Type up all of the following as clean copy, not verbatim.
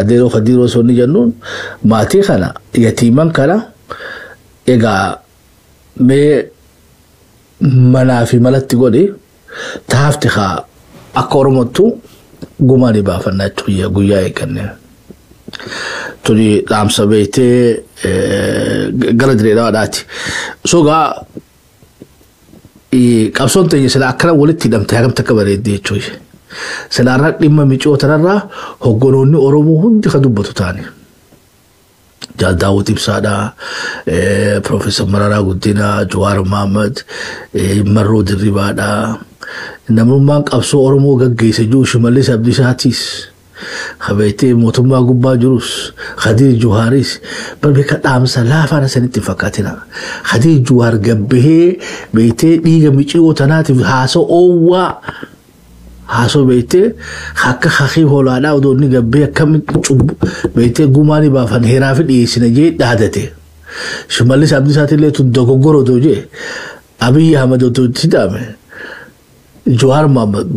Adeeroo Kadiiroo sonni jennuun maatii kana yatiiman kana egaa mee manaa fi malatti godhi taafti haa akka Oromottu gumaa ni baafannaa jechuudha guyyaa eegganne. Tuni dhaamsa beektee gara direedhaadhaati. Sogaa qabsoon teenya sila akkana walitti hidhamte hagamta akka bareedde jechuudha. Silaarraa dhimma micoo tanarraa hogganoonni Oromoo hundi kan dubbatu taani. Jaal Daawud Ibsaadhaa, Piroofeesar Mararaa Guddinaa, Jawaar Mohaammed, Marroo Dirribaadhaa. Namummaan qabsoo Oromoo gaggeesse jiru Shimallis Abdiisaatis. Kabeetee mootummaa gubbaa jirus Khadiir Juhaaris beeka dhaamsa laafaan isinitti hin fakkaatina. Khadiir Juhaar gabbahee beektee dhiiga miciyoo tanaatiif haasoo oowwaa haasoo beektee akka kakii hoolaadhaa odoo inni gabbee akkamitti cubbu beektee gumaa ni baafan heeraa fi dhiyeessina jee dhaadate. Shimallis Abdiisaatillee tun dogoggora odoo jee Abiyyi Ahmad odoo itti hidhame Jawaar Mohaammed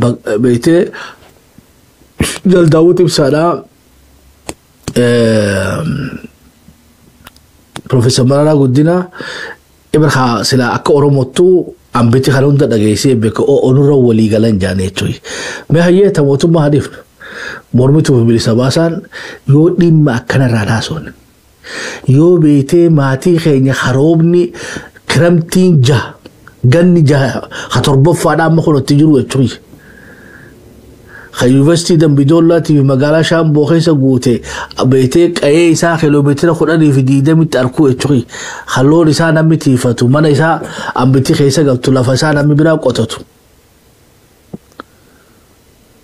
beektee Jaal Daawud Ibsaadhaa Piroofeesar Mararaa Guddinaa ibra silaa akka Oromottuu ambiti kana hunda dhageessee beeka onurra walii galan jaane jechuudha. Mee hayyee ta mootummaa hadiifnu mormituu fi bilisa baasaan yoo dhimma akkanarraa haasofne yoo beetee maatii keenya haroomni kiramtiin jaha ganni jaha ha torbaffaadhaa amma kun itti jiru jechuudha. Kan yuunivarsiitii Dambidollaatii fi magaalaa Shaamboo keessa guute beetee qa'ee isaa kiiloomeetira 10 fi 20tti arkuu jechuudha. Halloon isaa namni tiifatu mana isaa ambiti keessa galtu lafa isaa namni biraa qotatu.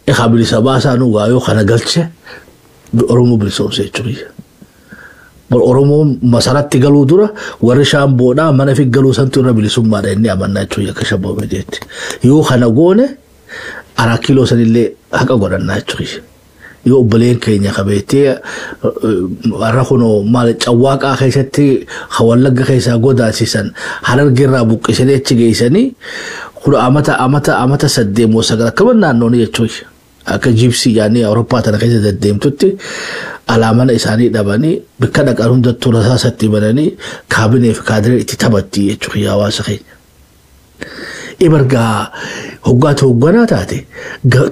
Egaa bilisa baasaa nu gaayoo kana galche Oromoo bilisoomse jechuudha. Oromoon masaratti galuu dura warri Shaamboodhaa mana fi galuu santu irra bilisummaadha inni amannaa jechuudha akka Shaamboo Medeetti. Yoo kana goone araa kiiloo sanillee haqa godhannaa jechuudha. Yoo obboleen keenya qabeettee har'a kunoo maal cawwaaqaa keessatti Wallagga keessaa godaansisan Harargeerraa buqqisanii achi geessanii kun amata amata amata 8 moo 9 akkuma naannoon jechuudha. Akka jiipsii yaanii Awurooppaa tana keessa deddeemtutti alaamana isaanii dhabanii bakka dhaqan hundattuu rasaasatti bananii kaabinee fi kaadiree itti taphatti jechuudha hawaasa keenya. Ibargaa hoggaatu hogganaa taate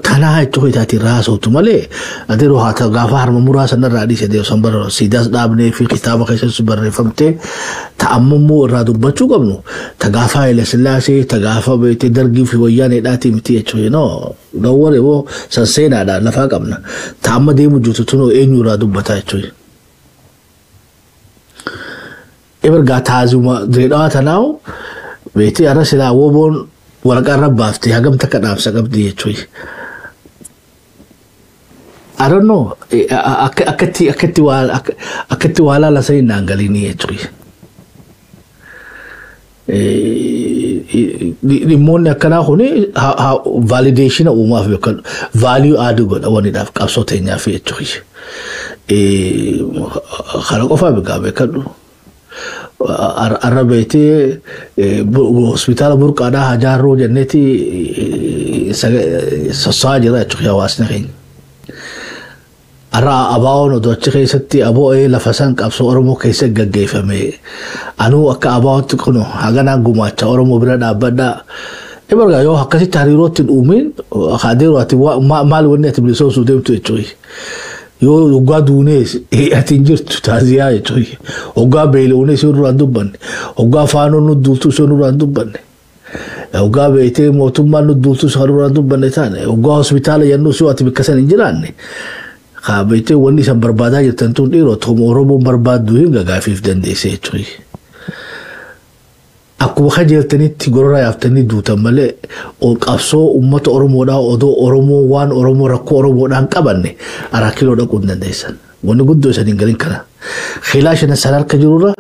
tanaa jechuudha taate raasootu malee ati haa gaafa harma muraa sanarraa dhiise deemsan bara siidaas dhaabnee fi kitaaba keessatti barreeffamtee ta'ammummoo irraa dubbachuu qabnu ta gaafa Haile Sillaasee ta gaafa beektee Dargii fi Wayyaaneedhaati miti jechuudha. No, don't worry, moo san seenaadhaan lafaa qabna ta'amma deemu jirtu tunoo eenyu irraa dubbataa jechuudha. Ibargaa taazuma direedhaa tanaawu beektee arra silaa woboon waraqaa irra baaftee hagam takka dhaamsa qabdi jechuudha. I don't know, akkatti waa laala sanii naan galiinii jechuudha. Dhimmoonni akkanaa kuni validation uumaaf yookaan value add godha waniidhaaf qabsoo teenyaaf jechuudha. Kana qofaa beekaa beekadhu. Arra beetee hospitaala burqaadhaa hajaarroo jenneeti sosso'aa jira jechuudha hawaasni keenya. Arra abaawoon odoo achi keessatti aboo'ee lafa san qabsoo Oromoo keessa gaggeeffame. Anuu akka abaawootti kunu haganaan gumaacha Oromoo bira dhaabbadhaa. Ibargaa yoo akkasitti hariirootti hin uumin adeeroo ati maal wanni ati bilisoomsuu deemtu jechuudha. Yoo hoggaa duunees ati hin jirtu taaziyaa jechuudha. Hoggaa beela'uunis nurraan dubbanne. Hoggaa faanoon nu duultu sun nurraan dubbanne. Hoggaa beektee mootummaan nu duultu sun nurraan dubbanne taane. Hoggaa hospitaala jennu sun ati bakka san hin jiraanne. Kaa beektee wanni isan barbaadaa jirtan tun dhiiroo tokko Oromoon barbaaddu hin gagaafiif dandeesse jechuudha. Akkuma kajeeltanitti gorora yaaftanii duutan malee qabsoo uummata Oromoodhaa odoo Oromoo waan Oromoo rakkoo Oromoodhaan qabanne araa kiiloo dhaquu hin dandeessan. Wanni guddoo isan hin galin kana. Khiilaa shanan san harka jirurra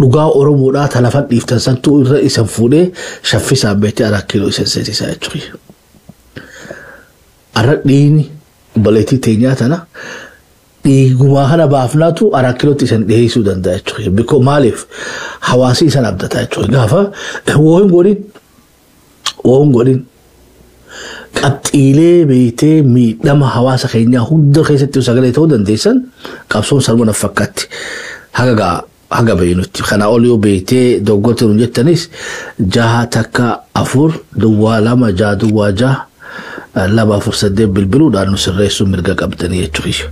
dhugaa Oromoodhaa talafan dhiiftan santuu irra isan fuudhee shaffisaan beektee araa kiiloo isan seesisaa jechuudha. Arra dhiini obboleettii teenyaa tana dhiigumaa kana baafnaatu araa kiilootti isan dhiyeessuu danda'a jechuudha. Bikoo maaliif hawaasi isan abdataa jechuudha. Gaafa woo hin godhin woo hin godhin Qabxiilee beektee miidhama hawaasa keenyaa hunda keessatti sagalee ta'uu dandeessan qabsoon salma na fakkaatti. Haga gaa haga beeynutti. Kana ol yoo beektee doggorte nu jettanis 6 1 4 0 2 6 0 6 2 4 8 bilbiluudhaan nu sirreessuu mirga qabdanii jechuudha.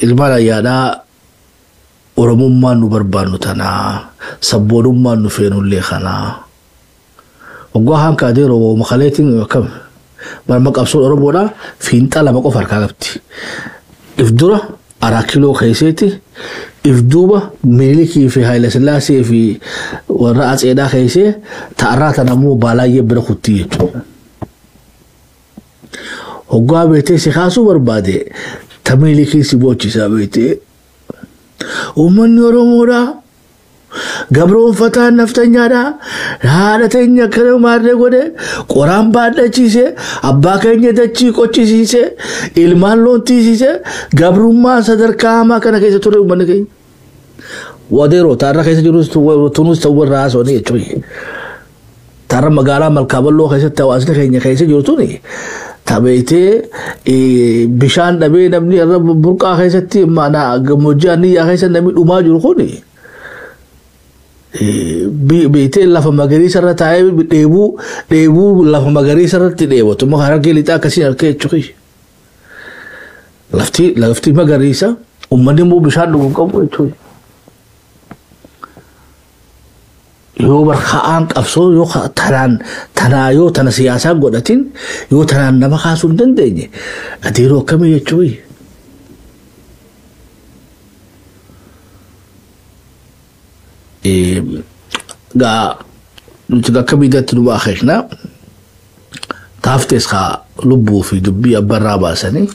Ilmaan ayyaanaa Oromummaan nu barbaannu tanaa, sabboonummaan nu feenullee kanaa. Waggaa hanka adeeroo makaleetiin akkam barma qabsoon Oromoodhaa fiinxa lama qofa harkaa qabdi. If dura Araa Kiloo keesseeti, if duuba Minilikii fi Haayilasillaasee fi warra Atseedhaa keessee ta'arraa tan ammoo baalaayyee bira kuttii jechuudha. Hoggaa beektee si kaasuu barbaade ta Minilikii si boochisaa beektee. Uummanni Oromoodhaa gabroonfataan naftanyaadhaa haadha teenya akkana maarree godhe qoraan baadhachiise abbaa keenya dachii qochisiise ilmaan loon tiisiise gabrummaa sadarkaa hamaa kana keessa ture uummanni keenya. Wadeeroo taarra keessa jirus tunuus ta'uu warra haasawanii jechuudha. Taarra magaalaa Malkaaballoo keessatti hawaasni keenya keessa jiru tuni tabeetee bishaan dhabee namni irra burqaa keessatti mana gammoojjii anniyyaa keessa namni dhumaa jiru kuni beektee lafa magariisa irra taa'ee dheebuu lafa magariisa irratti dheebotu muka harargee lixaa akkasiin harkee jechuudha. Lafti magariisa uummanni immoo bishaan dhuguu qabu jechuudha. Yoo barka'aan qabsoo yoo tanaan tanaa yoo tana siyaasaa godhatin yoo tanaan nama kaasuu hin dandeenye adeeroo akkamii jechuudha. Gaa nuti akka miidiyaatti nu akeekna taaftees haa lubbuu fi dubbii abbarraa baasanii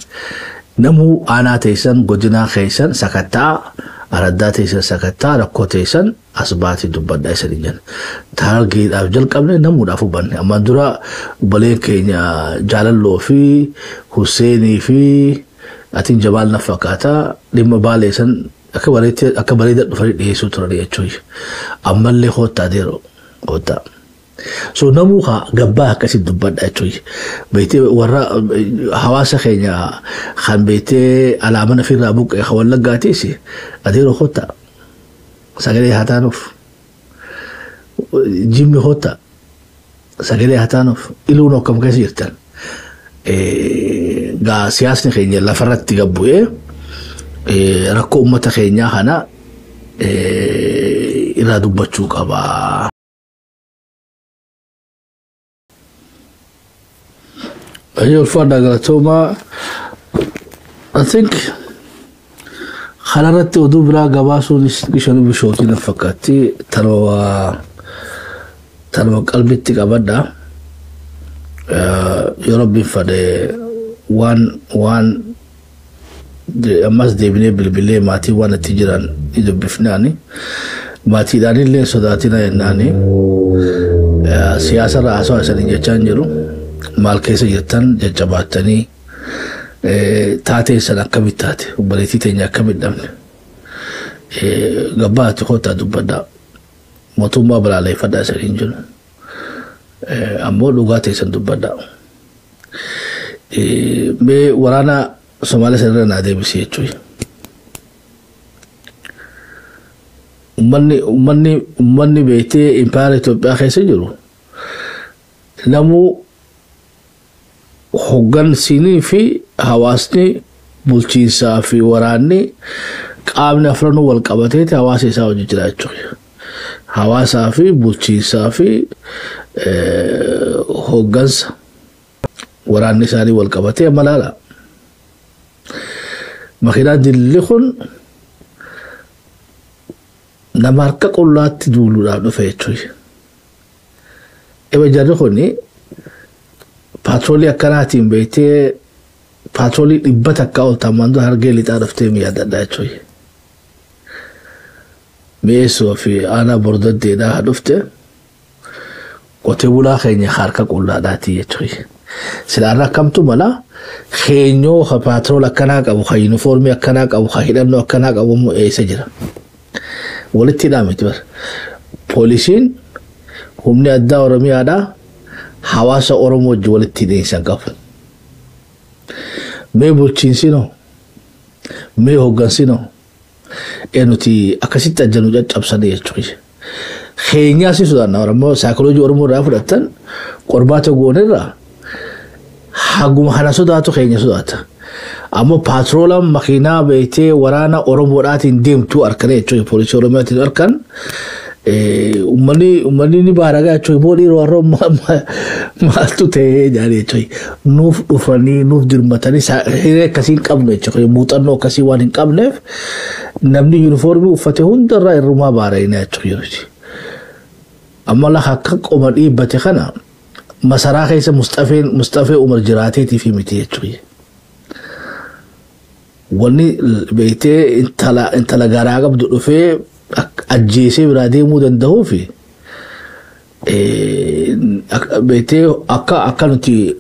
namuu aanaa teessan godinaa keessan sakattaa araddaa teessan sakattaa rakkoo teessan as baatii dubbadhaa isanii jenna. Taargeedhaaf jalqabne namuudhaaf hubanne. Amma dura obboleen keenya Jaalalloo fi Huseenii fi atiin Jabaal na fakkaata dhimma baalee san akka bareetti akka bareeda dhufanii dhiyeessuu turan jechuudha. Ammallee koottaa deeroo koottaa. So namuu haa gabbaa akkasii dubbadha jechuudha. Beektee warra hawaasa keenya kan beektee alaamana ofirraa buqqee kan wallaggaatiis adeeroo koottaa. Sagalee haa taanuuf. Jimmi koottaa. Sagalee haa taanuuf. Iluun akkam keessa jirtan. Gaa siyaasni keenya lafarratti gabbu'ee rakkoo uummata keenyaa kana irraa dubbachuu qaba. Baay'ee ulfaadhaa galatoomaa. I think kanarratti oduu biraa gabaasuun bishaan bishootii na fakkaatti tanuma qalbitti qabadha. Yoo rabbiin fedhe waan ammas deebinee bilbilee maatii waan itti jiran ni dubbifnaani. Maatiidhaan illee sodaatina jennaani. Siyaasa irraa haasawaa isanii jechaa hin jiru. Maal keessa jirtan jajjabaattanii taatee san akkamitti taate obboleettii teenya akkamitti dhabne. Gabbaatti kottaa dubbadhaa. Mootummaa balaaleffadhaa isanii hin jiru. Ammoo dhugaa teessan dubbadhaa. Mee waraana Somaaliyaa sanarra naa deebisi jechuudha. Uummanni beektee impaayera Itoophiyaa keessa jiru namuu hoggansinii fi hawaasni bulchiinsaa fi waraanni qaamni afranuu wal qabateeti hawaasa isaa hojii jira jechuudha. Hawaasaa fi bulchiinsaa fi hoggansa waraanni isaanii wal qabatee amma laala. Makiinaan dilli kun nama harka qullaatti duuluudhaaf dhufe jechuudha. Eba jarri kuni paatroolii akkanaatiin beektee paatroolii 100 ol tamaan dura hargee lixaa dhuftee mi'a adda addaa jechuudha. Mi'eessoo fi aanaa bordoddeedhaa dhufte qotee bulaa keenya harka qullaadhaati jechuudha. Silaan akkamtu mala keenyoo ka paatrool akkanaa qabu ka yuunifoormii akkanaa qabu ka hidhannoo akkanaa qabu immoo eessa jira. Walitti hidhaa miti bara. Poolisiin humni addaa Oromiyaadhaa Hawaasa Oromoo wajjin walitti hidhiinsa hin qabu. Mee bulchiinsinoo, mee hooggansinoo, nuti akkasitti ajjanuu caccabsanii jechuudha. Keenyaas sodaanna Oromoo saayikoloojii Oromoo irraa fudhatan qormaata goonirraa haguma kana sodaatu keenya sodaata. Ammoo paatroolaan makiinaa beektee waraana Oromoodhaatiin deemtuu harkan jechuudha, poolisii Oromiyaatiin harkan, uummanni ni baaragaa jechuudha. Boo dhiiroo har'oo maaltu ta'ee jedhanii jechuudha. Nuuf dhufanii nuuf dirmatanii hiree akkasii hin qabnu jechuudha. Muuxannoo akkasii waan hin qabneef namni yuunifoormii uffate hundarraa irrumaa baarayina jechuudha. Amma lafa akka qoma dhiibbate kana masaraa keessa Mustafee Umar jiraateetii fi miti jechuudha. Wanni beektee intala garaa qabdu dhufee ajjeesee biraa deemuu danda'uu fi beektee akka nuti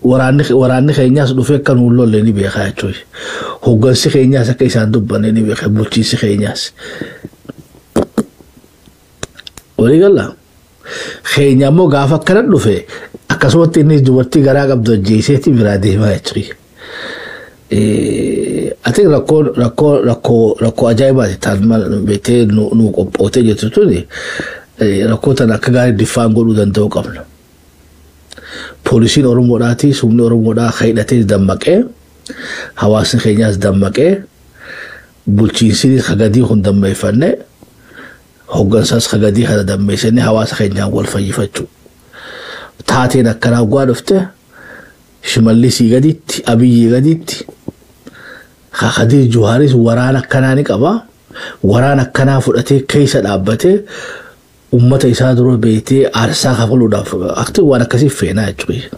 waraanni keenyaas dhufee akka nuun lolle ni beekaa jechuudha. Hoggansi keenyaas akka isaan dubbanne ni beeka, bulchiinsi keenyaas. Walii galaa? Keenya immoo gaafa akkana dhufe akkasumatti inni dubartii garaa qabdu ajjeeseeti biraa deemaa jechuudha. Ati rakkoo ajaa'ibaati taan beektee nu qophootee jirtu tuni, rakkoo tana akka gaarii diffaan godhuu danda'uu qabna. Poolisiin Oromoodhaati, humni Oromoodhaa hidhatee dammaqee, hawaasni keenyaas dammaqee, bulchiinsinis hagadii kun dammeeffannee, hoggansaas hagadii kana dammeessanii hawaasa keenyaan wal fayyifachuu. Taateen akkanaa gu'aa dhufte Shimallisii gaditti, Abiyyii gaditti, Khadiir Juhaaris waraana akkanaa ni qaba. Waraana akkanaa fudhatee keessa dhaabbatee uummata isaa dura beektee aarsaa kafaluudhaaf akti waan akkasii feenaa jechuudha.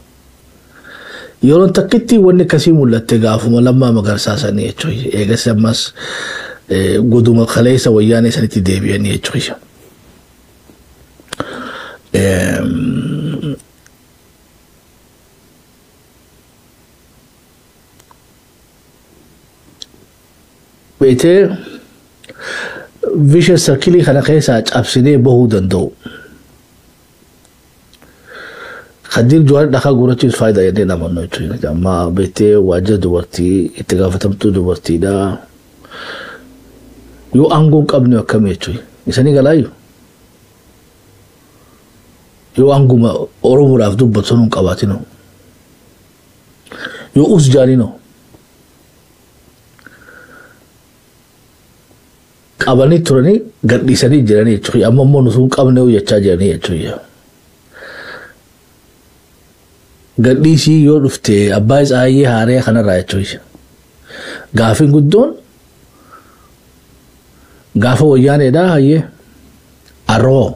Yeroon takkitti wanni akkasii mul'atte gaafuma Lammaa Magarsaa sanii jechuudha. Eegas ammas goduma kaleessa wayyaanee sanitti deebi'anii jechuudha. Beetee vicious circle kana keessaa cabsinee bahuu danda'u. Khadiir Juwaar dhakaa guurachuus faayidaa jedhee namannu jechuudha. Amma beektee waajjira dubartii itti gaafatamtuu dubartiidha. Yoo aangoo hin qabne akkamii jechuudha. Isanii galaayyuu. Yoo aanguma Oromoodhaaf dubbatu sun hin qabaatino. Yoo us jaalinoo. Qabanii turanii gadhiisanii jiranii jechuudha. Amma immoo nuti hin qabne jechaa jiranii jechuudha. Gadhiisii yoo dhufte abbaa Tsaayyee haaree kanarraa jechuudha. Gaafiin guddoon gaafa wayyaaneedha hayyee arroo.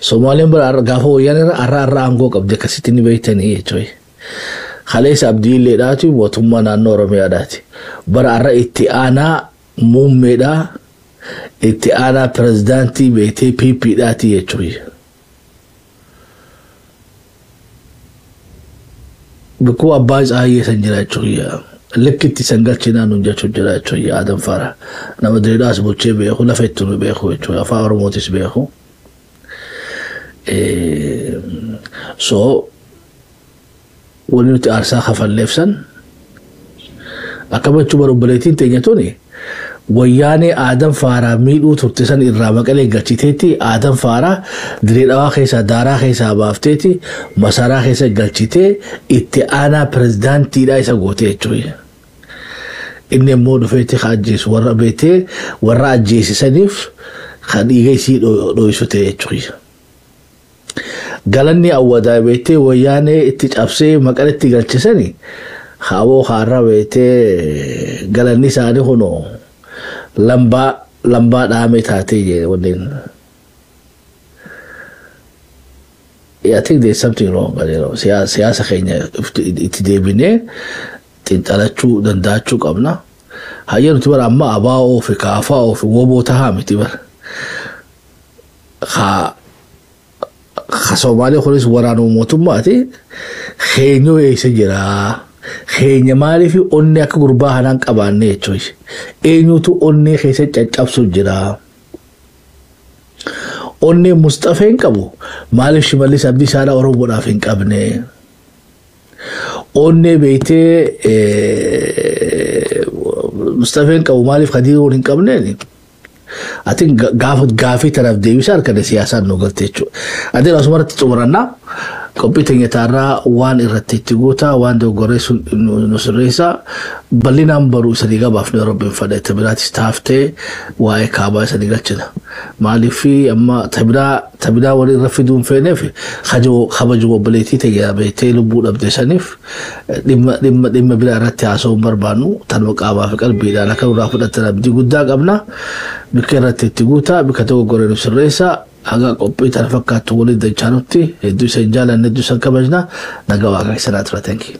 Somaaleen bira gaafa wayyaaneerra arra aangoo qabdi akkasitti ni beektanii jechuudha. Kaleessa Abdiilleedhaati mootummaa naannoo Oromiyaadhaati. Bara arra itti aanaa muummeedhaa, itti aanaa pirezidaantii beektee PPdhaati jechuudha. Bikkuu abbaa Tsaayyee san jira jechuudha. Likkitti san galchinaa nuun jechuun jira jechuudha. Adam Fara nama diriiraas bulchee beeku, lafa itti nu beeku jechuudha. Afaan Oromootis beeku. So wanni nuti aarsaa kafalleef san akka jechuu bara obboleettiin teenya tuni wayyaanee Adam Faaraa miidhuu turte san irraa maqalee galchiteetti, Adam Faaraa diree dhawaa keessaa daaraa keessaa baafteeti masaraa keessa galchitee itti aanaa pirezidaantiidhaa isa gootee jechuudha. Inni immoo dhufeetti ka ajjeesu warra beektee warra ajjeesisaniif kan dhiiga isii dho'isu ta'e jechuudha. Galanni awwadaa beektee wayyaanee itti cabsee maqaletti galchisani haaboo haarraa beektee galanni isaanii kunoo lambaa dhaame taatee jee wanneen. I think there is something wrong. Siyaasa keenya itti deebinee xiinxalachuu danda'achuu qabna. Hayyee nuti bara amma abaa'oo fi kaafaa'oo fi woboo tahaa miti bara. Ka Somaalee kunis waraanuma mootummaati. Keenyoo eessa jiraa? Keenya maaliif onnee akka gurbaa kanaan qabaanne jechuudha. Eenyutu onnee keessa caccabsu jira? Onnee Musxafeen qabu maaliif Shimallis Abdiisaadhaa Oromoodhaaf hin qabne? Onnee beeytee Musxafeen qabu maaliif Kadiiroon hin qabneen? Ati gaafa gaafii tanaaf deebisa harkane siyaasaan nu galte jechuudha. Ati asumarratti xumurannaa, qophii teenya taarraa waan irratti itti guutaa, waan dogoggoree nu sirreessa, bal'inaan baruu isanii gabaafne. Rabbiin fadha itti biraatis taaftee waa'ee kaabaa isanii galchina. Maaliif amma tabiraa walii irra fiduu hin feeneef, kabajuma obboleettii teenya beektee lubbuu dhabde saniif dhimma biraa irratti haasa'uu hin barbaannu. Tanuma qaamaa fi qalbiidhaan akka nurraa fudhatan abdii guddaa qabna. Bikka irratti itti guutaa, bikka dogoggoree nu sirreessa. Haga qophii tana fakkaattu waliin dachaanutti, hedduu isan jaalanne, hedduu isan kabajna, nagaa Waaqa keessanaa tura. Thank you.